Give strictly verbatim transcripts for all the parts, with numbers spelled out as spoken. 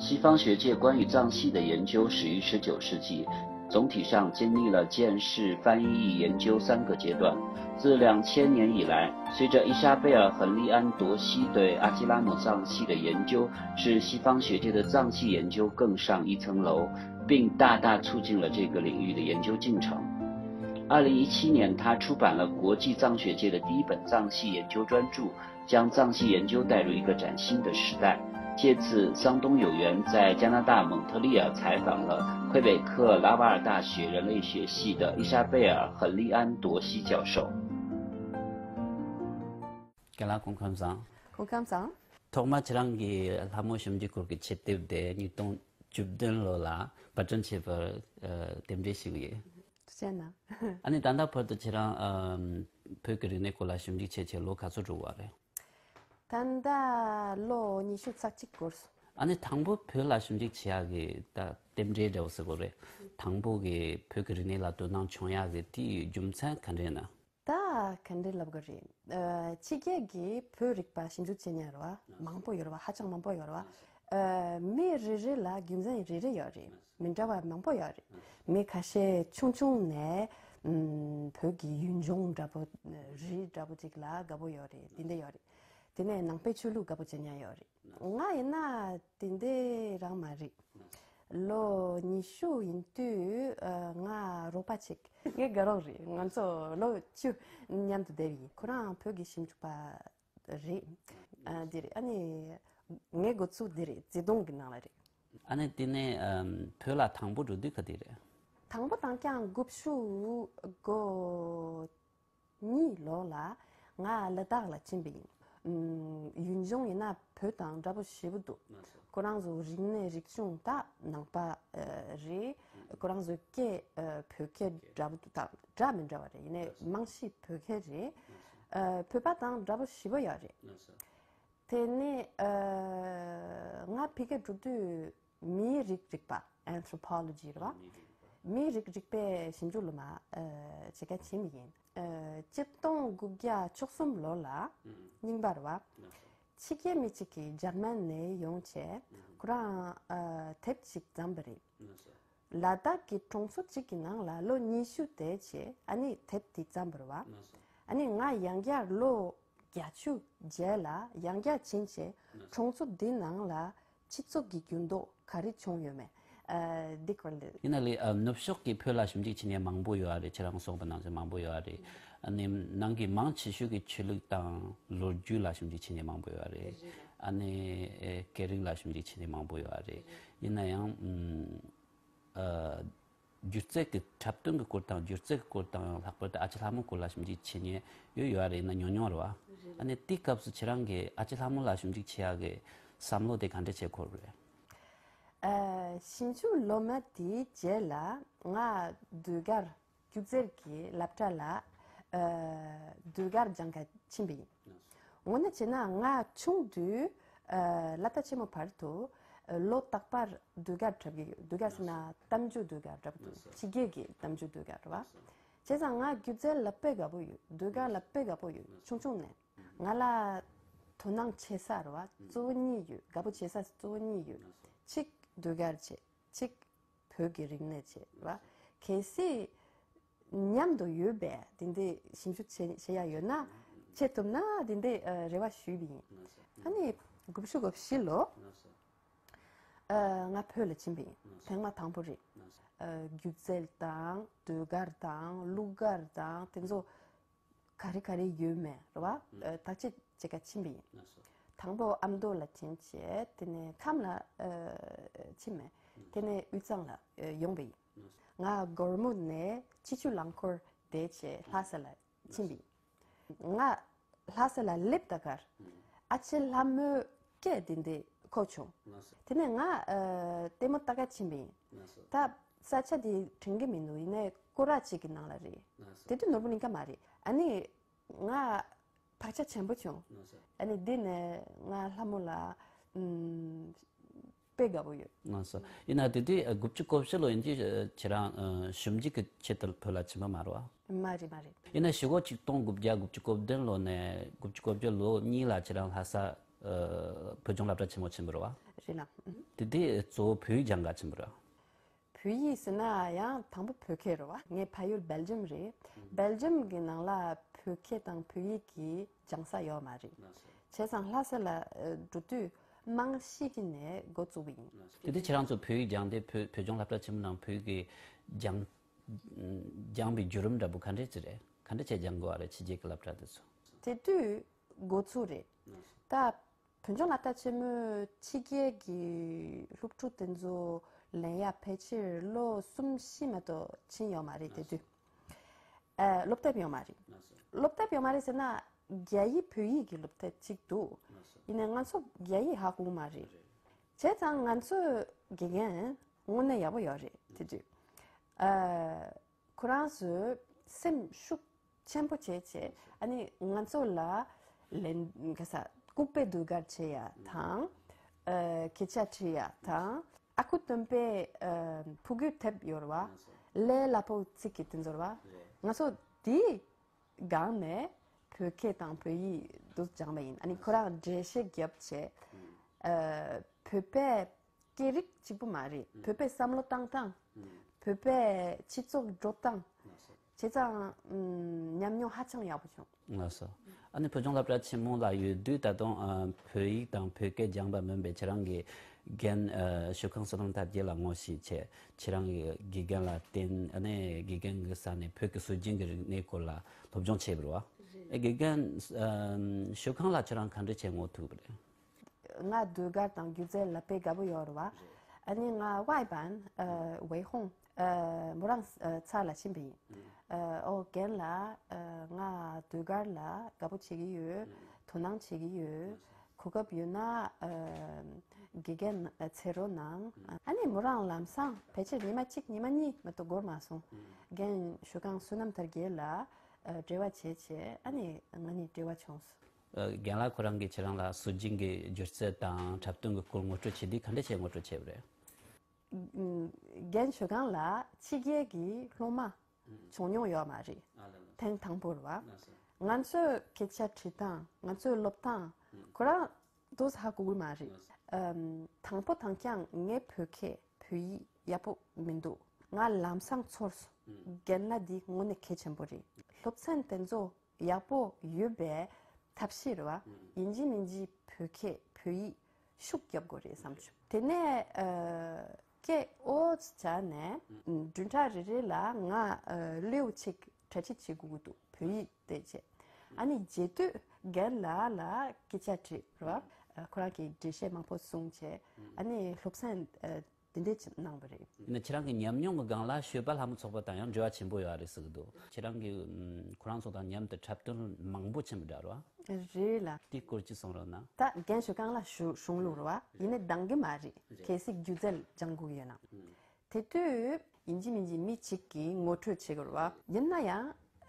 西方学界关于藏戏的研究始于十九世纪，总体上经历了建释、翻译、研究三个阶段。自两千年以来，随着伊莎贝尔·亨利安·多西对阿基拉姆藏戏的研究，使西方学界的藏戏研究更上一层楼，并大大促进了这个领域的研究进程。二零一七年，他出版了国际藏学界的第一本藏戏研究专著，将藏戏研究带入一个崭新的时代。借此，桑东有缘在加拿大蒙特利尔采访了魁北克拉瓦尔大学人类学系的伊莎贝尔·亨利安·多西教授。ཁྱེད་ལ་སྐུ་ཁམས་བཟང་། སྐུ་ཁམས་བཟང་། ཐོག་མར་ཁྱེད་རང་གིས་ལྷ་མོ་ཞིབ་འཇུག་སྐོར་གྱི་ཆེད་དེབ་དེ་ཉིས་སྟོང་བཅུ་བདུན་ལོ་ལ་པར་སྐྲུན་བྱས་པར་ཨ་རྟེན་འབྲེལ་ཞུ་གི་ཡོད། ཐུགས་རྗེ་གནང་། ཨ་ནི་ད་ལྟ་བར་དུ་ཁྱེད་རང་ཨམ་བོད་ཀྱི་རིག་གནས་སྐོར་ལ་ཞིབ་འཇུག་བྱས་བྱས་ལོ་ག་ཚོད་འགྲོ་བ་རེད། ད་ལྟ་ལོ་ཉི་ཤུ་རྩ་གཅིག་འགོར་སོང་། ཨ་ནི་དང་པོ་བོད་ལ་ཞིབ་འཇུག་བྱེད་ཡག་གི་ད་རྟེན་འབྲེལ་འདྲ་བོ་ཟེར་དགོས་རེད། དང་པོ་གི་བོད་ཀྱི་རིག་གནས་ལ་དོ་སྣང་བྱུང་ཡག་གི་དེའི་རྒྱུ་མཚན་ག་འདྲ་ཡིན་ན། ད་ག་འདྲ་ལབ་དགོས་རེད། ཨ་ཕྱི་རྒྱལ་གྱི་བོད་རིག་པ་ཞིབ་འཇུག་བྱེད་མཁན་རེད་བ། མང་པོ་ཡོད་རེད་བ། ཧ་ཅང་མང་པོ་ཡོད་རེད་བ། ཨ་མི་རེ་རེ་ལ་རྒྱུ་མཚན་རེ་རེ་ཡོད་རེད། མི་འདྲ་བ་མང་པོ་ཡོད་རེད། མི་ཁ་ཤས་ཆུང་ཆུང་ནས་ཨམ་བོད་ཀྱི་ཡུལ་ལྗོངས་འདྲ་པོ་རི་འདྲ་པོ་ཅིག་ལ་དགའ་པོ་ཡོད་རེད། དེ་འདྲ་ཡོད་རེད། དེ་ནས་ནང་པའི་ཆོས་ལུགས་དགའ་པོ་བྱེད་མཁན་ཡོད་རེད། ང་ཡིན་ན་དེ་འདྲ་རང་མ་རེད། ལོ་ཉི་ཤུ་ཡིན་དུས་ཨ་ང་རོགས་པ་ཅིག་ངའི་དགའ་རོགས་རེད། ང་ཚོ་ལོ་བཅུ་མཉམ་དུ་བསྡད་པ་ཡིན། ཁོ་རང་བོད་ཀྱི་ཞིབ་འཇུག་པ་རེད། ཨ་འདི་རེད། ཨ་ནི་ངའི་འགོ་ཚུགས་འདི་རེད། བརྩེ་དུང་གི་ནང་ལ་རེད། ཨ་ནི་དེ་ནས་ཨམ་བོད་ལ་དང་པོ་འགྲོ་དུས་ག་དུས་རེད། དང་པོ་དང་རྐྱང་དགུ་བཅུ་གོ་གཉིས་ལོ་ལ་ང་ལ་དྭགས་ལ་ཕྱིན་པ་ཡིན། ཨམ་ཡུལ་ལྗོངས་ཡིན་ན་བོད་དང་འདྲ་པོ་ཞེ་པོ་འདུག་ཁོ་རང་ཚོ་རིག་གནས་རིག་གཞུང་ད་ནང་པ་ཨ་རེད། ཁོ་རང་ཚོ་སྐད་ཨ་བོད་སྐད་འདྲ་པོ་འདུག་ད་སྒྲ་མི་འདྲ་བ་རེད། ཡིན་ནའི་རྨང་གཞི་བོད་སྐད་རེད། ཨ་བོད་པ་དང་འདྲ་པོ་ཞེ་པོ་ཡོད་རེད། དེ་ནས་ཨ་ང་ཕ་གིར་འགྲོ་དུས་མིའི་རིགས་རིག་པ། Anthropology རེད་བ། མིའི་རིགས་རིག་པའི་ཞིབ་འཇུག་སློབ་མ་ཨ་བྱེད་མཁན་བྱེད་མི་ཡིན། ཨ་གཅིག་སྟོང་དགུ་བརྒྱ་བཅུ་གསུམ་ལོ་ལ་རྙིང་པ་རེད་བ། ཕྱི་རྒྱལ་མི་གཅིག་གིས་འཇར་མན་ནས་ཡོང་བྱས་ཁོ་རང་ཨ་དེབ་ཅིག་བརྩམས་པ་རེད། ལ་དྭགས་ཀྱི་གྲོང་ཚོ་གཅིག་གི་ནང་ལ་ལོ་ཉི་ཤུ་བསྡད་བྱས་ཨ་ནི་དེབ་དེ་བརྩམས་པ་རེད་བ། ཨ་ནི་ང་ཡང་བསྐྱར་ལོ་བརྒྱད་ཅུ་རྗེས་ལ་ཡང་བསྐྱར་ཕྱིན་བྱས་གྲོང་ཚོ་འདི་ནང་ལ་སྤྱི་ཚོགས་ཀྱི་འགྱུར་ལྡོག་ག་རེ་བྱུང་ཡོད་མེད་ཨ་འདི་སྐོར་ལ། ཡིན་ན་ལས་ཨ་ནུབ་ཕྱོགས་ཀྱི་བོད་ལ་ཞིབ་འཇུག་བྱེད་མཁན་མང་པོ་ཡོད་རེད། ཁྱེད་རང་གསུངས་པ་ནང་བཞིན་མང་པོ་ཡོད་རེད། ཨ་ནི་ནང་གི་མང་ཆེ་ཤོས་ཀྱི་ཆོས་ལུགས་དང་ལོ་རྒྱུས་ལ་ཞིབ་འཇུག་བྱེད་མཁན་མང་པོ་ཡོད་རེད། ཨ་ནི་ཨེ་སྐད་རིགས་ལ་ཞིབ་འཇུག་བྱེད་མཁན་མང་པོ་ཡོད་རེད། ཡིན་ན་ཡང་ཨ་སྒྱུ་རྩལ་གྱི་འཁྲབ་སྟོན་གྱི་སྐོར་དང་སྒྱུ་རྩལ་གྱི་སྐོར་དང་ལྷག་པར་དུ་ཨ་ཅེ་ལྷ་མོ་སྐོར་ལ་ཞིབ་འཇུག་བྱེད་མཁན་ཡོད་ཡོད་རེད། ཡིན་ན་ཉུང་ཉུང་རེད་བ། ཨ་ནི་དེའི་སྐབས་སུ་ཁྱེད་རང་གིས་ཨ་ཅེ་ལྷ་མོ་ལ་ཞིབ་འཇུག་བྱེད་ཡག་གི་བསམ་བློ་དེ་ག་འདྲ་བྱས་འཁོར་བ་རེད། ཨ་ཞིབ་འཇུག་སློབ་མ་དེའི་རྗེས་ལ་ང་ཟློས་གར་སྒྱུ་རྩལ་གྱི་སློབ་གྲྭ་ལ་ཨ་ཟློས་གར་སྦྱང་ག་ཕྱིན་པ་ཡིན། དངོས་གནས་བྱས་ན་ང་ཆུང་དུས་ཨ་སློབ་གྲྭ་ཆེན་མོ་བར་དུ་ཨ་ལོ་རྟག་པར་ཟློས་གར་འཁྲབ་ཀྱི་ཡོད། ཟློས་གར་ཟེར་ན་གཏམ་རྒྱུད་ཟློས་གར་འདྲ་པོ་འདུག་ཕྱི་རྒྱལ་གྱི་གཏམ་རྒྱུད་ཟློས་གར་རེད་བ། བྱས་ཙང་ང་སྒྱུ་རྩལ་ལ་དཔེ་དགའ་པོ་ཡོད། ཟློས་གར་ལ་དཔེ་དགའ་པོ་ཡོད། ཆུང་ཆུང་ནས་ང་ལ་དོ་སྣང་བྱེད་ས་རེད་བ་གཙོ་བོ་གཉིས་ཡོད། དགའ་པོ་བྱེད་ས་གཙོ་བོ་གཉིས་ཡོད། གཅིག་ཟློས་གར་བྱེད། གཅིག་བོད་ཀྱི་རིག་གནས་བྱེད་རེད་བ། གལ་སྲིད་མཉམ་དུ་ཡོད་པས་དེ་འདྲའི་ཞིབ་འཇུག་བྱེད་བྱེད་ཡ་ཡོད་ན་བྱེད་ཐུབ་ན་དེ་འདྲའི་ཨ་རེ་བ་ཞུས་པ་ཡིན། ཨ་ནི་དགུ་བཅུ་གོ་བཞི་ལོ་ཨ་ང་བོད་ལ་ཕྱིན་པ་ཡིན། ཐེངས་མ་དང་པོ་རེད། ཨ་སྒྱུ་རྩལ་དང་ཟློས་གར་དང་གླུ་གར་དང་དེ་ཚོ་ག་རེ་ག་རེ་ཡོད་མེད་རེད་བ། ཨ་བརྟག་དཔྱད་བྱེད་ག་ཕྱིན་པ་ཡིན། དང་པོ་ཨ་མདོ་ལ་ཕྱིན་བྱས་དེ་ནས་ཁམས་ལ་ཨ་ཕྱིན་མེད། དེ་ནས་དབུས་གཙང་ལ་ཨ་ཡོང་པ་ཡིན། ང་སྒོར་མོ་ནས་སྤྱི་སྤྱོད་རླངས་འཁོར་བསྡད་བྱས་ལྷ་ས་ལ་ཕྱིན་པ་ཡིན། ང་ལྷ་ས་ལ་སླེབས་ད་གར་ཨ་ཅེ་ལྷ་མོའི་སྐད་དེ་འདྲ་གོ་བྱུང་། དེ་ནས་ང་ཨ་ལྟད་མོ་ལྟ་ག་ཕྱིན་པ་ཡིན། ད་ས་ཆ་དེ་དྲན་གྱི་མི་འདུག་ཡིན་ནའི་སྐོར་ར་གཅིག་གི་ནང་ལ་རེད། དེ་དུས་ནོར་བུ་གླིང་ག་མ་རེད། ཨ་ནི་ང་བག་ཆགས་ཆེན་པོ་བྱུང་། ཨ་ནི་འདི་ནས་ང་ལྷ་མོ་ལ་ཨམ་དཔེ་དགའ་པོ་ཡོད། ལགས་སོ། ཡིན་ན་དེ་དུས་ཨ་དགུ་བཅུ་གོ་བཞི་ལོ་ཡིན་དུས་ཨ་ཁྱེད་རང་ཨ་ཞིབ་འཇུག་གི་ཆེད་དུ་བོད་ལ་ཕྱིན་པ་མ་རེད་བ། མ་རེད་མ་རེད། ཡིན་ན་གཞུག་གུ་ཆིག་སྟོང་དགུ་བརྒྱ་དགུ་བཅུ་གོ་བདུན་ལོ་ནས་དགུ་བཅུ་གོ་བརྒྱད་ལོ་གཉིས་ལ་ཁྱེད་རང་ལྷ་ས་ བོད་ལྗོངས་སློབ་གྲྭ་ཆེན་མོ་ཆེན་པོ་རེད་བ། རེད་ལ། དེ་དེ་གཙོ་བོ་བོད་ཡིག་སྦྱང་ག་ཆེན་པོ་རེད་བ། བོད་ཡིག་ཟེར་ན་ཡང་དང་པོ་བོད་སྐད་རེད་བ། ངའི་ཕ་ཡུལ་སྦེལ་ཇམ་རེད། སྦེལ་ཇམ་གྱི་ནང་ལ་བོད་སྐད་དང་བོད་ཡིག་གི་སྦྱང་ས་ཡོད་མ་རེད། བྱས་ཙང་ལྷ་ས་ལ་འགྲོ་དུས་རྨང་གཞི་ནས་འགོ་བཙུགས་པ་ཡིན། དེ་དུས་ཁྱེད་རང་ཚོ་བོད་ཡིག་སྦྱངས་ཏེ་བོད་བོད་ལྗོངས་སློབ་གྲྭ་ཆེན་མོ་ནང་བོད་ཡིག་གི་སྦྱང་སྦྱངས་པའི་བརྒྱུད་རིམ་འདྲ་པོ་ག་འདྲས་ཅིག་རེད། ག་འདྲས་བྱས་སྦྱང་དགོས་བ་རེད། ཕྱི་རྒྱལ་གྱི་སློབ་གྲྭ་དེ་ཚོ། དེ་དུས་འགོ་ཚུགས་རེད། ད་བོད་ལྗོངས་སློབ་གྲྭ་ཆེན་མོའི་ཕྱི་རྒྱལ་གྱི་སློབ་ཕྲུག་དེ་ཚོ་ལེན་ཡ་ཕལ་ཆེར་ལོ་གསུམ་བཞི་མ་གཏོགས་ཕྱིན་ཡོད་མ་རེད་དེ་དུས། ཨ། སློབ་དེབ་ཡོད་མ་རེད། སློབ་དེབ་ཡོད་མ་རེད་ཟེར་ན་རྒྱ་ཡིག་བོད་ཡིག་གི་སློབ་དེབ་གཅིག་འདུག་ཡིན་ནའི་ང་ཚོ་རྒྱ་ཡིག་ཧ་གོ་གི་མ་རེད། བྱས་ཙང་ང་ཚོའི་དགེ་རྒན་དངོས་གནས་ཡག་པོ་ཡོད་རེད་དེ་དུས། ཨ། ཁོ་རང་ཚོས་སེམས་ཤུགས་ཆེན་པོ་བྱས་བྱས་ཨ་ནི་ང་ཚོ་ལ་ལན་ག་ས་ལྐུགས་པའི་ཟློས་གར་བྱེད་ཡ་དང་། ཨ། སྐད་ཆ་དྲི་ཡ་དང་། ཨ་ཁུ་སྟོན་པས་ཨ་ཕྲུ་གུའི་དེབ་ཡོད་རེད་བ། ལས་སླ་པོ་ཚིག་གི་དེ་ཚོ་རེད་བ། ང་ཚོ་དེའི་སྒང་ནས་བོད་སྐད་དང་བོད་ཡིག་འདུག་སྦྱངས་པ་ཡིན། ཨ་ནི་ཁོ་རང་འགྲེལ་བཤད་བརྒྱབ་བྱས། ཨ། བོད་པའི་སྐད་རིགས་གཅིག་པུ་མ་རེད། བོད་པའི་བསམ་བློ་བཏང་སྟངས། བོད་པའི་སྤྱི་ཚོགས་འགྲོ་སྟངས། བྱས་ཙང་ཉམས་མྱོང་ཧ་ཅང་ཡག་པོ་བྱུང་། ལགས་སོ། ཨ་ནི་བོད་ལྗོངས་སློབ་གྲྭ་ཆེན་མོ་ལ་ཡོད་དུས་ད་དུང་ཨ་བོད་ཡིག་དང་བོད་སྐད་སྦྱངས་པ་མིན་པའི་ཁྱེད་རང་གི་རྒན་ཨ་ཞོལ་ཁང་བསོད་ནམས་དར་རྒྱས་ལ་ངོ་ཤེས་བྱས། ཁྱེད་རང་གི་དགེ་རྒན་ལ་བརྟེན། ཨ་ནི་དགེ་རྒན་གྱི་ས་ནས་བོད་ཀྱི་སྲོལ་རྒྱུན་གྱི་རིག་གནས་སྐོར་ལ་སློབ་སྦྱོང་བྱས་པ་རེད་བ། རེད། ཨ་དགེ་རྒན་ཨ་ཞོལ་ཁང་ལ་ཁྱེད་རང་ག་འདྲ་བྱས་ངོ་ཐུག་པ་རེད། ང་ཟློས་གར་དང་སྒྱུ་རྩལ་ལ་དཔེ་དགའ་པོ་ཡོད་རེད་བ། ཨ་ནི་ང་ཝའི་བན་ཨ་ཝེ་ཧོང་ཨ་མོ་རང་ཨ་ཚར་ལ་ཕྱིན་པ་ཡིན། ཨ་ཨོ་རྒན་ལགས། ཨ་ང་ཟློས་གར་ལ་དགའ་པོ་བྱེད་ཀྱི་ཡོད། དོ་སྣང་བྱེད་ཀྱི་ཡོད། གོ་སྐབས་ཡོད་ན་ཨ་དགེ་རྒན་ཨ་འཚོལ་རོགས་གནང་། ཨ་ནི་མོ་རང་ལམ་སང་ཕལ་ཆེར་ཉི་མ་གཅིག་ཉི་མ་གཉིས་མ་གཏོགས་འགོར་མ་སོང་། རྒན་ཞོལ་ཁང་བསོད་ནམས་དར་རྒྱས་ལ་ཨ་འབྲེལ་བ་བྱས་བྱས་ཨ་ནི་ང་གཉིས་འབྲེལ་བ་བྱུང་སོང་། ཨ་རྒན་ལགས་ཁོ་རང་གིས་ཁྱེད་རང་ལ་སྲོལ་རྒྱུན་གྱི་སྒྱུ་རྩལ་དང་འཁྲབ་སྟོན་གྱི་སྐོར་ངོ་སྤྲོད་བྱེད་དུས་ག་འདྲ་བྱས་ངོ་སྤྲོད་བྱས་པ་རེད། ཨུམ། རྒན་ཞོལ་ཁང་ལགས་ཕྱི་རྒྱལ་གྱི་སློབ་མ་བྱུང་མྱོང་ཡོད་མ་རེད། ཨ་ལ་ལ། ཐེངས་དང་པོ་རེད་བ། ལགས་སོ། ང་ཚོའི་སྐད་ཆ་དྲི་སྟངས་ང་ཚོའི་སློབ་སྟངས་ཁོ་རང་ཏོག་ཙམ་ཧ་གོ་གི་མ་རེད། ལགས་སོ། ཨུམ། དང་པོ་དང་རྐྱང་ངའི་བོད་སྐད་བོད་ཡིག་ཡག་པོ་མི་འདུག་ང་ལམ་སང་ཚོར་སོང་། རྒན་ལགས་འདི་དངོས་གནས་གལ་ཆེན་པོ་རེད། སློབ་ཚན་དེ་ཚོ་ཡག་པོ་ཡོད་པའི་ཐབས་ཤེས་རེད་བ། ཡིན་གཅིག་མིན་གཅིག་བོད་སྐད་བོད་ཡིག་ཤུགས་རྒྱབ་དགོས་རེད་བསམ་བྱུང་། དེ་ནས་ཨ་སྐད་ཨོ་ཙི་བྱས་ནས་བདུན་ཕྲག་རེ་རེ་ལ་ང་ཨ་ལེའུ་གཅིག་གྲ་སྒྲིག་བྱེད་དགོས་ཀྱི་འདུག་བོད་ཡིག་དེ་བྱས། ཨ་ནི་རྗེས་མཐུད་རྒན་ལགས་ལ་སྐད་ཆ་དྲིས་རེད་བ། ཨ་ཁོ་རང་གིས་འགྲེལ་བཤད་མང་པོ་གསུངས་བྱས་ཨ་ནི་སློབ་ཚན་ཨ་དེ་འདྲས་ཅིག་གནང་བ་རེད། ཡིན་ན་ཁྱེད་རང་གི་ཉམས་མྱོང་གི་སྒང་ལ་ཞོལ་པ་ལྷ་མོ་ཚོགས་པ་དང་ཡང་འབྲེལ་བ་ཆེན་པོ་ཡོད་རེད་ཟེར་གི་འདུག་ཁྱེད་རང་གིས་ཨམ་ཁོ་རང་ཚོ་དང་མཉམ་དུ་འཁྲབ་སྟོན་མང་པོ་ཕྱིན་པ་འདྲ་རེད་བ། རེད་ལ། དེའི་སྐོར་ཅིག་གསུང་རོགས་གནང་། ད་རྒན་ཞོལ་ཁང་ལགས་གཞུང་གཞུང་ལུགས་རེད་བ། ཡིན་ནའི་འདང་གི་མ་རེད། རེད། གལ་སྲིད་སྒྱུ་རྩལ་སྦྱང་དགོས་ཀྱི་ཡོད་ན། དེ་དུས་ཡིན་གཅིག་མིན་གཅིག་མི་གཅིག་གིས་ངོ་སྤྲོད་བྱེད་དགོས་རེད་བ། ཡིན་ན་ཡང་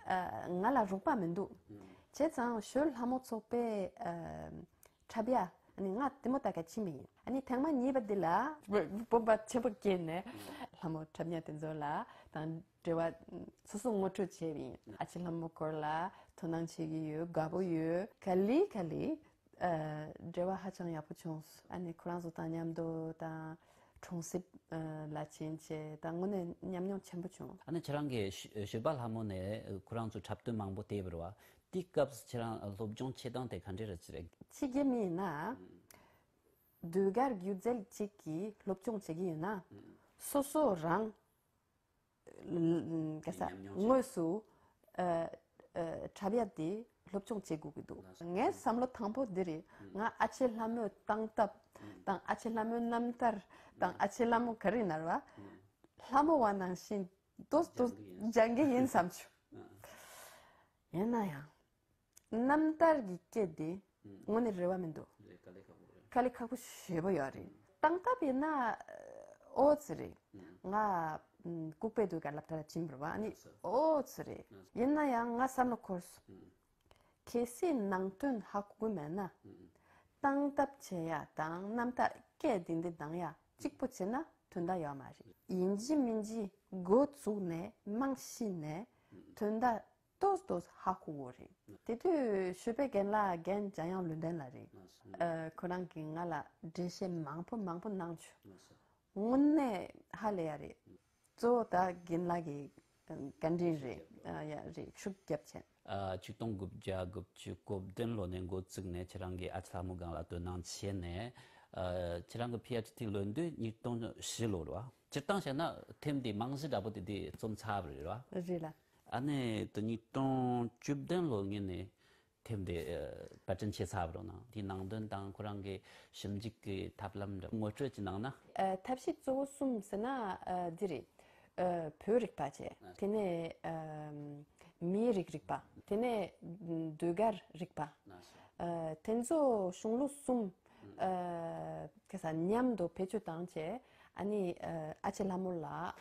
ཨ་ང་ལ་རོགས་པ་མི་འདུག་བྱས་ཙང་ཞོལ་ལྷ་མོ་ཚོགས་པའི་ཨ་འཁྲབ་ཡ་ཨ་ནི་ང་ལྟད་མོ་ལྟ་ག་ཕྱིན་པ་ཡིན། ཨ་ནི་ཐེངས་མ་གཉིས་པ་འདི་ལ་སྤོབས་པ་ཆེན་པོ་སྐྱེས་ནས་ལྷ་མོ་འཁྲབ་མཁན་དེ་ཚོ་ལ་དང་འབྲེལ་བ་སོ་སོ་ངོ་སྤྲོད་བྱས་པ་ཡིན། ཨ་ཅེ་ལྷ་མོ་སྐོར་ལ་དོ་སྣང་བྱེད་ཀྱི་ཡོད། དགའ་པོ་ཡོད། ག་ལེ་ག་ལེ་ཨ་འབྲེལ་བ་ཧ་ཅང་ཡག་པོ་བྱུང་། ཨ་ནི་ཁོ་རང་ཚོ་དང་མཉམ་དུ་དང་གྲོང་གསེབ་ཨ་ལ་ཕྱིན་བྱས་དང་དངོས་གནས་ཉམས་མྱོང་ཆེན་པོ་བྱུང་། ཨ་ནི་ཁྱེད་རང་གིས་ཞོ་ཞོལ་པ་ལྷ་མོ་ནས་ཁོ་རང་ཚོ་འཁྲབ་སྟོན་མང་པོ་བལྟས་པ་རེད་བ། དེའི་སྐབས་སུ་ཁྱེད་རང་སློབ་སྦྱོང་བྱེད་སྟངས་དེ་ག་འདྲས་རེད་ཟེར། ཕྱི་རྒྱལ་མི་ཡིན་ན་ཟློས་གར་སྒྱུ་རྩལ་གཅིག་གི་སློབ་སྦྱོང་བྱེད་ཀྱི་ཡོད་ན་སོ་སོ་རང་ག་ས་ཉམས་མྱོང་བྱེད། དངོས་སུ་ཨ་ཨ་འཁྲབ་ཡ་དེ་སློབ་སྦྱོང་བྱེད་དགོས་ཀྱི་འདུག་ལགས་སོ། ངའི་བསམ་བློ་དང་པོ་འདི་རེད། ང་ཨ་ཅེ་ལྷ་མོའི་སྟངས་སྟབས་དང་ཨ་ཅེ་ལྷ་མོའི་རྣམ་ཐར་དང་ཨ་ཅེ་ལྷ་མོ་ག་རེ་ཡིན་ན་རེད་བ། ལྷ་མོ་བ་ནང་བཞིན་ཏོག་ཏོག་སྦྱང་གི་ཡིན། སྦྱང་གི་ཡིན་བསམ་བྱུང་། ཡིན་ན་ཡང་རྣམ་ཐར་གྱི་སྐད་དེ་དངོས་གནས་རེ་བ་མི་འདུག་རེད། དཀའ་ལས་ཁག་པོ་རེད། དཀའ་ལས་ཁག་པོ་ཞེ་པོ་ཡོད་རེད། སྟངས་སྟབས་ཡིན་ན་ཨོ་ཙི་རེད། ང་ལྐུགས་པའི་ཟློས་གར་སློབ་གྲྭ་ལ་ཕྱིན་པ་རེད་བ། ཨ་ནི་ཨོ་ཙི་རེད། ཡིན་ན་ཡང་ང་བསམ་བློ་འཁོར་སོང་། གལ་སྲིད་ནང་དོན་ཧ་གོ་གི་མེད་ན། སྟངས་སྟབས་བྱེད་ཡ་དང་རྣམ་ཐར་སྐད་འདི་འདི་གདངས་ཡ་གཅིག་པོ་བྱས་ན་དོན་དག་ཡོད་མ་རེད། ཡིན་གཅིག་མིན་གཅིག་འགོ་བཙུགས་ནས་རྨང་གཞི་ནས་དོན་དག་ཏོག་ཏོག་ཧ་གོ་གོ་རེད། དེ་དུས་ཞོལ་པའི་རྒན་ལགས་རྒན་འཇམ་དབྱངས་ལུང་བསྟན་ལགས་རེད། ཨ་ཁོ་རང་གིས་ང་ལ་འགྲེལ་བཤད་མང་པོ་མང་པོ་གནང་བྱུང་། དངོས་གནས་ཧ་ལས་ཡ་རེད། གཙོ་བོ་ད་རྒན་ལགས་ཀྱི་བཀའ་དྲིན་རེད། ཨ་ཡ་རེད། ཤུགས་རྒྱབ་བྱས། ཨ་ཆིག་སྟོང་དགུ་བརྒྱ་དགུ་བཅུ་གོ་བདུན་ལོ་ནས་འགོ་བཙུགས་ནས་ཁྱེད་རང་གི་ཨ་ཅེ་ལྷ་མོ་སྒང་ལ་དོ་སྣང་བྱས་ནས། ཨ་ཁྱེད་རང་གི་པི་ཨེཆ་ཌི་ལོན་དུས་ཉིས་སྟོང་བཞི་ལོ་རེད་བ། སྤྱིར་བཏང་བཤད་ན་ཐེམ་འདི་རྨང་གཞི་འདྲ་པོ་དེ་དེ་རྩོམ་ཚར་བ་རེད་བ། རེད་ལ། ཨ་ནི་དེ་ཉིས་སྟོང་བཅུ་བདུན་ལོ་ངེད་ནས་ཐེམ་དེ་ཨ་པར་སྐྲུན་བྱས་ཚར་བ་རེད་ན། དེའི་ནང་དོན་དང་ཁོ་རང་གི་ཞིབ་འཇུག་གི་ཐབས་ལམ་འདྲ་ངོ་སྤྲོད་ཅིག་གནང་ན། ཨ་ཐབས་ཤེས་གཙོ་བོ་གསུམ་ཟེར་ན་ཨ་འདི་རེད། ཨ་བོད་རིག་པ་བྱས། དེ་ནས་ཨ་མིའི་རིགས་རིག་པ། དེ་ནས་ཟློས་གར་རིག་པ། ཨ་དེ་ཚོ་གཞུང་ལུགས་གསུམ་ཨ་ག་ས་མཉམ་དུ་བེད་སྤྱོད་བཏང་བྱས། ཨ་ནི་ཨ་ཨ་ཅེ་ལྷ་མོ་ལ་ཨ་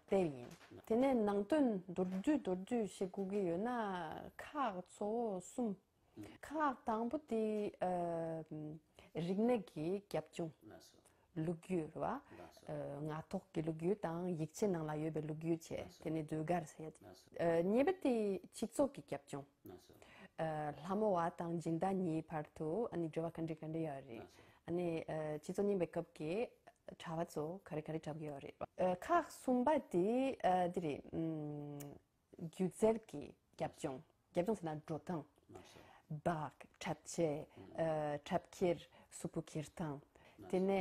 སྟེར་ཡིན། དེ་ནས་ནང་དོན་མདོར་བསྡུས་མདོར་བསྡུས་ཤིག་དགོས་ཀྱི་ཡོད་ན་ཁག་གཙོ་བོ་གསུམ། ཁག་དང་པོ་དེ་ཨ་རིག་གནས་ཀྱི་རྒྱབ་ལྗོངས། ལགས་སོ། ལོ་རྒྱུས་རེད་བ། ལགས་སོ། ཨ་ངག་ཐོག་གི་ལོ་རྒྱུས་དང་ཡིག་ཆའི་ནང་ལ་ཡོད་པའི་ལོ་རྒྱུས་བྱས། ལགས་སོ། དེ་ནས་ཟློས་གར་ཟེར་ཡ་དེ། ལགས་སོ། ཨ་གཉིས་པ་དེ་སྤྱི་ཚོགས་ཀྱི་རྒྱབ་ལྗོངས། ལགས་སོ། ཨ་ལྷ་མོ་བ་དང་སྦྱིན་བདག་གཉིས་བར་དུ་ཨ་ནི་འབྲེལ་བ་ག་འདྲ་ག་འདྲ་ཡོད་རེད། ལགས་སོ། ཨ་ནི་ཨ་སྤྱི་ཚོགས་རྙིང་པའི་སྐབས་ཀྱི་གྲྭ་པ་ཚོ་ག་རེ་ག་རེ་འཁྲབ་ཀྱི་ཡོད་རེད། ཨ་ཁག་གསུམ་པ་དེ་ཨ་འདི་རེད། ཨམ། སྒྱུ་རྩལ་གྱི་རྒྱབ་ལྗོངས། རྒྱབ་ལྗོངས་ཟེར་ན་འགྲོ་སྟངས། ལགས་སོ། འབག་འཁྲབ་ཆས། ཨ་འཁྲབ་འཁྱེར་གཟུགས་པོ་འཁྱེར་སྟངས། དེ་ནས་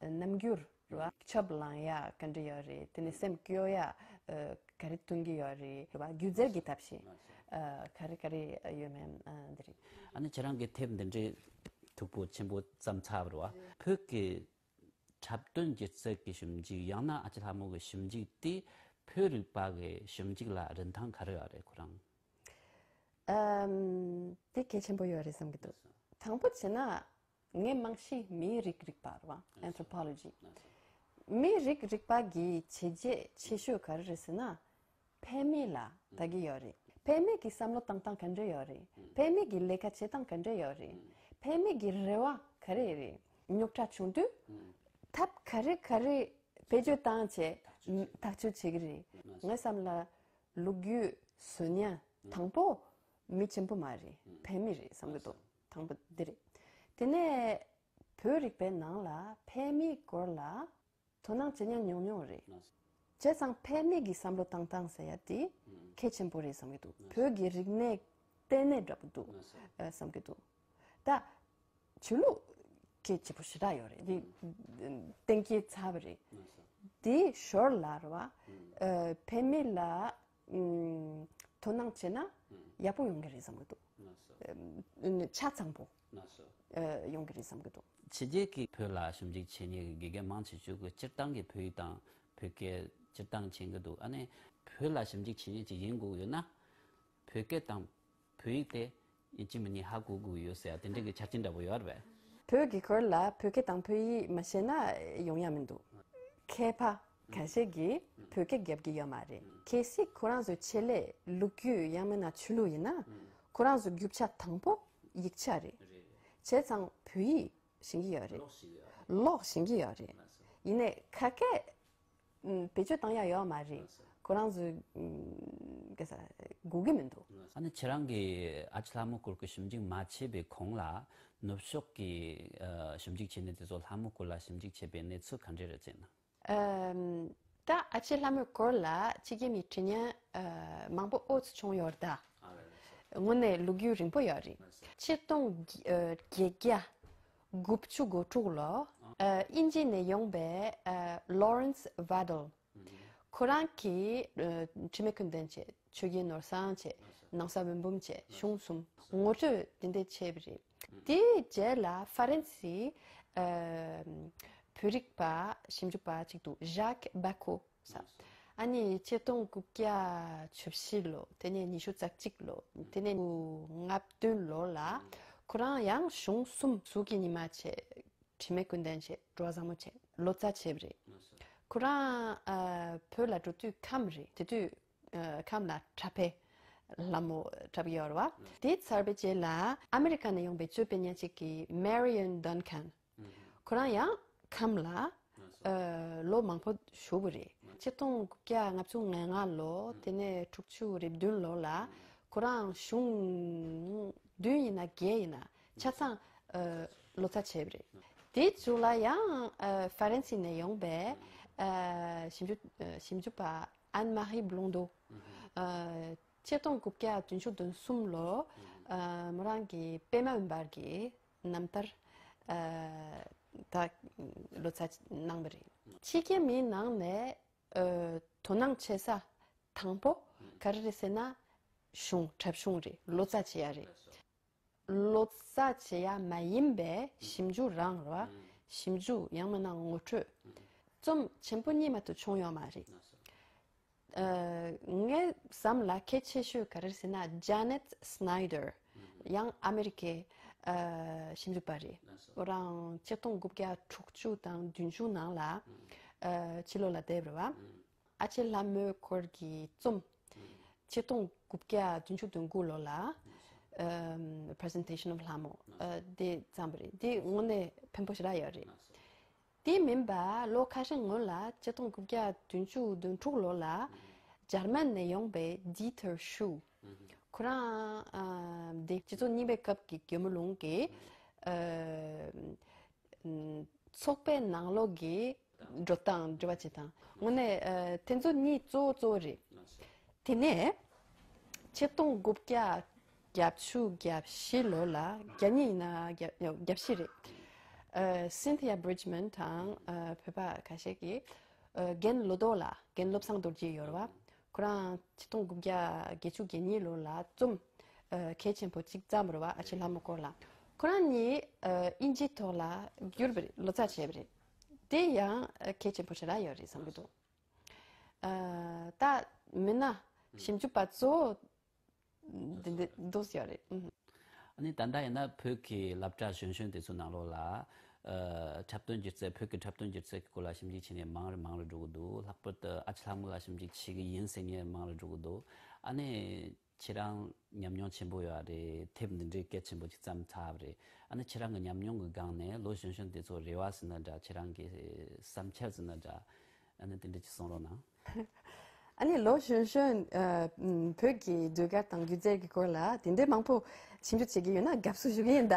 རྣམ་འགྱུར་རེད་བ། ཆབ་ལངས་ཡ་ག་འདྲ་ཡོད་རེད། དེ་ནས་སེམས་སྐྱོ་ཡ་ཨ་ག་རེ་གཏོང་གི་ཡོད་རེད། རེད་བ། སྒྱུ་རྩལ་གྱི་ཐབས་ཤེས་ཨ་ག་རེ་ག་རེ་ཡོད་མེད་ཨ་འདི་རེད། ཨ་ནི་ཁྱེད་རང་གི་དེབ་འདི་འདྲའི་མཐུག་པོ་ཆེན་པོ་བརྩམས་ཚར་བ་རེད་བ། བོད་ཀྱི་འཁྲབ་སྟོན་སྒྱུ་རྩལ་གྱི་ཞིབ་འཇུག་ཡང་ན་ཨ་ཅེ་ལྷ་མོ་གི་ཞིབ་འཇུག་དེ་བོད་རིག་པ་གི་ཞིབ་འཇུག་ལ་རིན་ཐང་ག་རེ་ཡོད་རེད་ཁོ་རང་། ཨམ། དེ་གལ་ཆེན་པོ་ཡོད་རེད་བསམ་གྱི་འདུག། དང་པོ་བྱས་ན་ངས་རྨང་གཞི་མིའི་རིགས་རིག་པ་རེད་བ། Anthropology། མིའི་རིགས་རིག་པ་གི་བྱས་རྗེས་ཆེ་ཤོས་ག་རེ་རེད་ཟེར་ན། ཕལ་མི་ལ་ལྟ་གི་ཡོད་རེད། ཕལ་མི་གི་བསམ་བློ་བཏང་སྟངས་ག་འདྲ་ཡོད་རེད། ཕལ་མི་གི་ལས་ཀ་བྱེད་སྟངས་ག་འདྲ་ཡོད་རེད། ཕལ་མི་གི་རེ་བ་ག་རེ་རེད། རྙོག་དྲ་བྱུང་དུས་ཐབས་ག་རེ་ག་རེ་བེད་སྤྱོད་བཏང་བྱས་ཐག་གཅོད་བྱེད་ཀྱི་རེད། ངའི་བསམ་ལ་ལོ་རྒྱུས་བཟོ་མཁན་དང་པོ་མི་ཆེན་པོ་མ་རེད། ཕལ་མི་རེད་བསམ་གྱི་འདུག། དང་པོ་འདི་རེད། དེ་ནས་བོད་རིག་པའི་ནང་ལ་ཕལ་མིའི་སྐོར་ལ་དོ་སྣང་བྱེད་མཁན་ཉུང་ཉུང་རེད། བྱས་ཙང་ཕལ་མི་གི་བསམ་བློ་བཏང་སྟངས་ཟེར་ཡ་དེ་གལ་ཆེན་པོ་རེད་བསམ་གྱི་འདུག། བོད་ཀྱི་རིག་གནས་ལྟེ་གནས་འདྲ་པོ་འདུག་ཨ་བསམ་གྱི་འདུག། ད་ཆོས་ལུགས་གལ་ཆེན་པོ་ཞེ་དྲག་ཡོད་རེད། དེ་གཏན་འཁེལ་ཚར་བ་རེད། དེའི་ཞོར་ལ་རེད་བ། ཨ་ཕལ་མི་ལ་ཨམ་དོ་སྣང་བྱས་ན་ཡག་པོ་ཡོང་གི་རེད་བསམ་གྱི་འདུག། ཨམ་ཆ་ཚང་པོ་ཨ་ཡོང་གི་རེད་བསམ་གྱི་འདུག། ཕྱི་རྒྱལ་གྱི་བོད་ལ་ཞིབ་འཇུག་བྱེད་མཁན་གྱི་དགེ་རྒན་མང་ཆེ་ཤོས་ཀྱིས་སྤྱིར་བཏང་གི་བོད་ཡིག་དང་བོད་སྐད་སྤྱིར་བཏང་མཁྱེན་གྱི་འདུག། ཨ་ནི་བོད་ལ་ཞིབ་འཇུག་བྱེད་མཁན་ཅིག་ཡིན་དགོས་ཡོད་ན། བོད་སྐད་དང་བོད་ཡིག་དེ་ཡིན་གཅིག་མིན་གཉིས་ཧ་གོ་དགོས་ཡོད་ཟེར་དེ་འདྲ་གི་ཆ་རྐྱེན་འདྲ་པོ་ཡོད་རེད་པས། བོད་ཀྱི་སྐོར་ལ་བོད་སྐད་དང་བོད་ཡིག་མ་ཤེས་ན་ཡོང་ཡ་མི་འདུག། མཁས་པ་ཁ་ཤས་ཀྱིས་བོད་སྐད་རྒྱབ་ཀྱི་ཡོད་མ་རེད། གལ་སྲིད་ཁོ་རང་ཚོའི་ཆེད་ལས་ལོ་རྒྱུས་ཡང་མིན་ན་ཆོས་ལུགས་ཡིན་ན། ཁོ་རང་ཚོའི་རྒྱུ་ཆ་དང་པོ་ཡིག་ཆ་རེད། བྱས་ཙང་བོད་ཡིག་ཤེས་ཀྱི་ཡོད་རེད། ཀློག་ཤེས་ཀྱི་ཡོད་རེད། ཡིན་ནའི་ཁ་སྐད་ཨུམ་བེད་སྤྱོད་བཏང་ཡ་ཡོད་མ་རེད། ཁོ་རང་ཚོས་ཨུམ་ག་ས་དགོས་ཀྱི་མི་འདུག། ཨ་ནི་ཁྱེད་རང་གིས་ཨ་ཅེ་ལྷ་མོ་སྐོར་གྱི་ཞིབ་འཇུག་མ་བྱས་པའི་གོང་ལ་ནུབ་ཕྱོགས་ཀྱི་ཨ་ཞིབ་འཇུག་བྱེད་མཁན་དེ་ཚོ་ལྷ་མོ་སྐོར་ལ་ཞིབ་འཇུག་བྱས་པའི་གནས་ཚུལ་ག་འདྲས་རེད་ཅེ་ན། ཨམ་ད་ཨ་ཅེ་ལྷ་མོའི་སྐོར་ལ་ཕྱི་རྒྱལ་མི་འབྲི་མཁན་ཨ་མང་པོ་ཨོ་ཙི་བྱུང་ཡོད་ད། དངོས་གནས་ལོ་རྒྱུས་རིང་པོ་ཡོད་རེད། ཆིག་སྟོང་བརྒྱད་བརྒྱ་དགུ་བཅུ་གོ་དྲུག་ལོ། ཨ་དབྱིན་ཇི་ནས་ཡོང་པའི་ཨ་Lawrence Waddell། ཁོ་རང་གིས་ཨ་དྲི་མེད་ཀུན་ལྡན་བྱས། ཆོས་རྒྱལ་ནོར་བཟང་བྱས། ནང་ས་འོད་འབུམ་བྱས། གཞུང་གསུམ་ངོ་སྤྲོད་དེ་འདྲ་བྱས་པ་རེད། དེའི་རྗེས་ལ་ཧྥ་རན་སིའི་ཨ་བོད་རིག་པ་ཞིབ་འཇུག་པ་ཅིག་འདུག། Jacques Bacot ཟེར། ཨ་ནི་ཆིག་སྟོང་དགུ་བརྒྱ་བཅུ་བཞི་ལོ། དེ་ནས་ཉི་ཤུ་རྩ་གཅིག་ལོ། དེ་ནས་ལྔ་བདུན་ལོ་ལ་ཁོ་རང་ཡང་གཞུང་གསུམ། གཟུགས་ཀྱི་ཉི་མ་བྱས། དྲི་མེད་ཀུན་ལྡན་བྱས། འགྲོ་བ་བཟང་མོ་བྱས། ལོ་ཙཱ་བྱས་པ་རེད། ཁོ་རང་ཨ་བོད་ལ་འགྲོ་དུས་ཁམས་རེད། དེ་དུས་ཨ་ཁམས་ལ་གྲྭ་པའི་ལྷ་མོ་གྲྭ་པ་ཡོད་རེད་བ། དེ་ཚར་བའི་རྗེས་ལ་ཨ་མེ་རི་ཀ་ནས་ཡོང་པའི་ཅོ་པེ་ཉ་ཅིག་གི་Marion Duncan། ཁོ་རང་ཡང་ཁམས་ལ་ཨ་ལོ་མང་པོ་བཞུགས་པ་རེད། ཆིག་སྟོང་དགུ་བརྒྱ་ལྔ་བཅུ་ང་ལྔ་ལོ། དེ་ནས་དྲུག་ཅུ་རེ་བདུན་ལོ་ལ་ ཁོ་རང་གཞུང་བདུན་ཡིན་ན་བརྒྱད་ཡིན་ན་ཆ་ཚང་ཨ་ལོ་ཙཱ་བྱས་པ་རེད། དེའི་མཇུག་ལ་ཡང་ཨ་ཧྥ་རན་སི་ནས་ཡོང་པའི་ཨ་ཞིབ་འཇུག་ཨ་ཞིབ་འཇུག་པ་ཨན་མ་རི་བློན་དོ། ཨ་ཆིག་སྟོང་དགུ་བརྒྱ་བདུན་ཅུ་དོན་གསུམ་ལོ་ཨ་མོ་རང་གི་པད་མ་འོད་འབར་གྱི་རྣམ་ཐར་ཨ་ད་ལོ་ཙཱ་གནང་བ་རེད། ཕྱི་རྒྱལ་མིའི་ནང་ནས་ཨ་དོ་སྣང་བྱེད་ས་དང་པོ་ག་རེ་རེད་ཟེར་ན་གཞུང་། གྲྭ་གཞུང་རེད། ལོ་ཙཱ་བྱེད་ཡ་རེད། ལོ་ཙཱ་བྱེད་ཡ་མ་ཡིན་པའི་ཞིབ་འཇུག་རང་རེད་བ། ཞིབ་འཇུག་ཡང་མིན་ན་ངོ་སྤྲོད། རྩོམ་ཆེན་པོ་གཉིས་མ་གཏོགས་བྱུང་ཡོད་མ་རེད། ཨ་ངའི་བསམ་ལ་གལ་ཆེ་ཤོས་ག་རེ་ཟེར་ན་ཇ་ནེད་སྣའི་ཌར། ཡང་ཨ་མེ་རི་ཁའི་ཨ་ཞིབ་འཇུག་པ་རེད། ཁོ་རང་ཆིག་སྟོང་དགུ་བརྒྱ་དྲུག་ཅུ་དང་བདུན་ཅུ་ནང་ལ་ཨ་ཕྱི་ལོགས་ལ་བསྡད་པ་རེད་བ། ཨ་ཅེ་ལྷ་མོའི་སྐོར་གྱི་རྩོམ། ཆིག་སྟོང་དགུ་བརྒྱ་བདུན་ཅུ་དོན་དགུ་ལོ་ལ་ཨམ་Presentation of Hlamo ཨ་དེ་བརྩམས་པ་རེད། དེ་དངོས་གནས་ཕན་པོ་ཞེ་དྲག་ཡོད་རེད། དེ་མིན་པ་ལོ་ཁ་ཤས་སྔོན་ལ་ཆིག་སྟོང་དགུ་བརྒྱ་བདུན་ཅུ་དོན་དྲུག་ལོ་ལ་འཇར་མན་ནས་ཡོང་པའི་ཌི་ཏར་ཤུ། ཁོ་རང་ཨ་དེ་སྤྱི་ཚོགས་རྙིང་པའི་སྐབས་ཀྱི་རྒྱལ་མོ་ལུང་གི་ཨ་ཚོགས་པའི་ནང་ལོགས་ཀྱི་འགྲོ་སྟངས་འབྲེལ་བ་བྱེད་སྟངས། དངོས་གནས་ཨ་དེ་ཚོ་གཉིས་གཙོ་བོ་གཙོ་བོ་རེད། དེ་ནས་ཆིག་སྟོང་དགུ་བརྒྱ་བརྒྱད་ཅུ་གྱ་བཞི་ལོ་ལ་གྱ་གཉིས་ཡིན་ན་གྱ་གྱ་བཞི་རེད། ཨ་སིན་ཐི་ཡ་བྷི་རིཇ་མན་དང་ཨ་བོད་པ་ཁ་ཤས་ཀྱིས་ཨ་རྒན་བློ་རྡོ་ལགས། རྒན་བློ་བཟང་རྡོ་རྗེ་ཡོད་རེད་བ། ཁོ་རང་ཆིག་སྟོང་དགུ་བརྒྱ་བརྒྱད་ཅུ་གྱ་གཉིས་ལོ་ལ་རྩོམ་ཨ་གལ་ཆེན་པོ་གཅིག་བརྩམས་རེད་བ། ཨ་ཅེ་ལྷ་མོ་སྐོར་ལ། ཁོ་རང་གཉིས་ཨ་དབྱིན་ཇིའི་ཐོག་ལ་བསྒྱུར་བ་རེད། ལོ་ཙཱ་བྱས་པ་རེད། དེ་ཡང་ཨ་གལ་ཆེན་པོ་ཞེ་དྲག་ཡོད་རེད་བསམ་གྱི་འདུག་ཨ་ད་མི་སྣ་ཞིབ་འཇུག་པ་གཙོ་བོ་འདི་འདི་འདུག་ཡོད་རེད། ཨ་ནི་ད་ལྟ་ཡིན་ན་བོད་ཀྱི་སློབ་གྲྭ་གཞོན་གཞོན་དེ་ཚོའི་ནང་ལོགས་ལ་ཨ་འཁྲབ་སྟོན་སྒྱུ་རྩལ། བོད་ཀྱི་འཁྲབ་སྟོན་སྒྱུ་རྩལ་གྱི་སྐོར་ལ་ཞིབ་འཇུག་བྱེད་མཁན་མང་རུ་མང་རུ་འགྲོ་གི་འདུག་ལྷག་པར་དུ་ཨ་ཅེ་ལྷ་མོ་ལ་ཞིབ་འཇུག་བྱེད་ཀྱི་ཡིན་ཟེར་མཁན་མང་རུ་འགྲོ་གི་འདུག་ཨ་ནི་ཁྱེད་རང་ཉམས་མྱོང་ཆེན་པོ་ཡོད་རེད། དེབ་འདི་འདྲའི་གལ་ཆེན་པོ་ཅིག་བརྩམས་ཚར་བ་རེད། ཨ་ནི་ཁྱེད་རང་གི་ཉམས་མྱོང་གི་སྒང་ནས་ལོ་གཞོན་གཞོན་དེ་ཚོ་རེ་བ་ཟེར་ན་འདྲ། ཁྱེད་རང་གི་བསམ་འཆར་ཟེར་ན་འདྲ། ཨ་ནི་དེ་འདྲ་ཅིག་གསུང་རོགས་གནང་། ཨ་ནི་ལོ་གཞོན་གཞོན་ཨ་བོད་ཀྱི་ཟློས་གར་དང་སྒྱུ་རྩལ་གྱི་སྐོར་ལ་དེ་འདྲའི་མང་པོ་ཞིབ་འཇུག་བྱེད་ཀྱི་ཡོད་ན་དགའ་བསུ་ཞུ་གི་ཡིན་ད།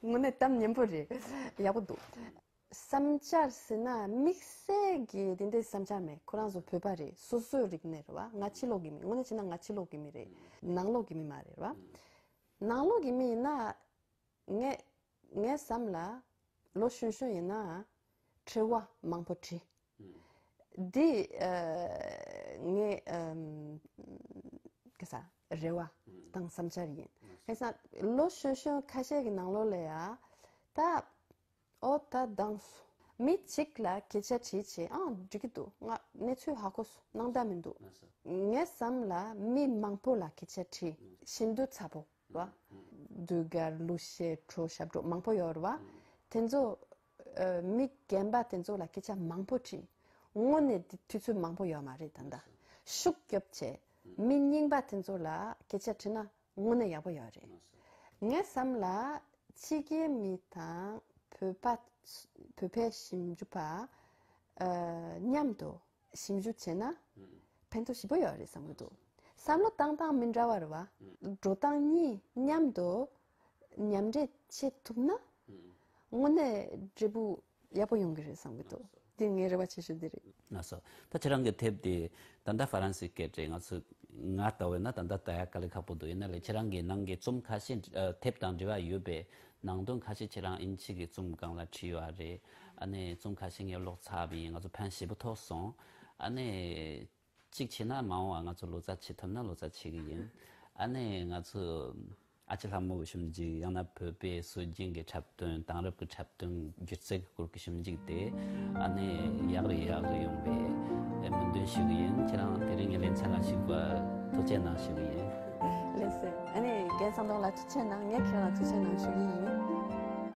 དངོས་གནས་གཏམ་སྙན་པོ་རེད། ཡག་པོ་འདུག་བསམ་འཆར་ཟེར་ན་དམིགས་བསལ་གྱི་དེ་འདྲའི་བསམ་འཆར་མེད། ཁོ་རང་ཚོ་བོད་པ་རེད། སོ་སོའི་རིག་གནས་རེད་བ། ང་ཕྱི་ལོགས་ཀྱི་མི། དངོས་གནས་བྱས་ན་ང་ཕྱི་ལོགས་ཀྱི་མི་རེད། ནང་ལོགས་ཀྱི་མི་མ་རེད་བ། ནང་ལོགས་ཀྱི་མི་ཡིན་ན་ངས་ངའི་བསམ་ལ་ལོ་གཞོན་གཞོན་ཡིན་ན་དྲི་བ་མང་པོ་དྲི། འདི་ཨ་ངའི་ཨམ་ག་ས་རེ་བ་དང་བསམ་འཆར་ཡིན། ག་ས་ལོ་གཞོན་གཞོན་ཁ་ཤས་ཀྱི་ནང་ལོགས་ལ་ཡ་ད། ཨོ་ད་དང་སོ། མི་གཅིག་ལ་སྐད་ཆ་དྲིས་བྱས། ཨང་འགྲིག་གི་འདུག་ང་གནས་ཚུལ་ཧ་གོ་སོང་། སྣང་དག་མི་འདུག་ངའི་བསམ་ལ་མི་མང་པོ་ལ་སྐད་ཆ་དྲིས། ཤིན་ཏུ་ཚ་པོ་བ། ཟློས་གར་གླུ་གཞས་བྲོ་ཞབས་བྲོ་མང་པོ་ཡོད་རེད་བ། དེ་ཚོ་ཨ་མི་རྒན་པ་དེ་ཚོ་ལ་སྐད་ཆ་མང་པོ་དྲིས། དངོས་གནས་དེ་དུས་ཚོད་མང་པོ་ཡོད་མ་རེད། ད་ལྟ་ཤུགས་རྒྱོབ་བྱས་མི་རྙིང་པ་དེ་ཚོ་ལ་སྐད་ཆ་དྲིས་ན། དངོས་གནས་ཡག་པོ་ཡོད་རེད། ངའི་བསམ་ལ་ཕྱི་རྒྱལ་མི་དང་བོད་པ། བོད་པའི་ཞིབ་འཇུག་པ་ཨ་མཉམ་དུ་ཞིབ་འཇུག་བྱས་ན་ཕན་ཐོགས་ཞེ་པོ་ཡོད་རེད་བསམ་གྱི་འདུག་བསམ་བློ་བཏང་སྟངས་མི་འདྲ་བ་རེད་བ། འགྲོ་སྟངས་གཉིས་མཉམ་དུ་མཉམ་འདྲེས་བྱེད་ཐུབ་ན་དངོས་གནས་འབྲས་བུ་ཡག་པོ་ཡོང་གི་རེད་བསམ་གྱི་འདུག་འདི་ངའི་རེ་བ་ཆེ་ཤོས་འདི་རེད། ལགས་སོ། ད་ཁྱེད་རང་གི་དེབ་དེ་ད་ལྟ་ཧྥ་རན་སིའི་སྐད་རེད། ང་ཚོ་ང་ལྟ་བས་ན་ད་ལྟ་ལྟ་ཡ་དཀའ་ལས་ཁག་པོ་འདུག་ཡིན་ན་ལས་ཁྱེད་རང་གི་ནང་གི་རྩོམ་ཁ་ཤས། ཨ་དེབ་དང་འབྲེལ་བ་ཡོད་པའི་ནང་དོན་ཁ་ཤས་ཁྱེད་རང་དབྱིན་ཇི་གི་རྩོམ་སྒང་ལ་བྲིས་ཡོད་རེད། ཨ་ནི་རྩོམ་ཁ་ཤས་ངས་ཀློག་ཚར་བ་ཡིན། ང་ཚོ་ཕན་ཞེ་པོ་ཐོགས་སོང་། ཨ་ནི། གཅིག་བྱས་ན་མ་འོངས་པ་ང་ཚོ་ལོ་ཙཱ་བྱེད་ཐུབ་ན་ལོ་ཙཱ་བྱེད་ཀྱི་ཡིན། ཨ་ནི་ང་ཚོ་ཨ་ཅེ་ལྷ་མོ་གི་ཞིབ་འཇུག་ཡང་ན་བོད་པའི་སྲོལ་རྒྱུན་གྱི་འཁྲབ་སྟོན། དེང་རབས་ཀྱི་འཁྲབ་སྟོན་སྒྱུ་རྩལ་གྱི་སྐོར་གྱི་ཞིབ་འཇུག་དེ་ཨ་ནི་ཡག་རུ་ཡག་རུ་ཡོང་བའི་སྨོན་འདུན་ཞུ་གི་ཡིན། ཁྱེད་རང་དེ་རིང་ངའི་ལེ་ཚན་ལ་ཞུགས་པ་ཐུགས་རྗེ་གནང་ཞུ་གི་ཡིན། ལགས་སོ། ཨ་ནི་རྒན་ཚང་ཐང་ལ་ཐུགས་རྗེ་གནང་། ངས་ཁྱེད་རང་ལ་ཐུགས་རྗེ་གནང་ཞུ་གི་ཡིན།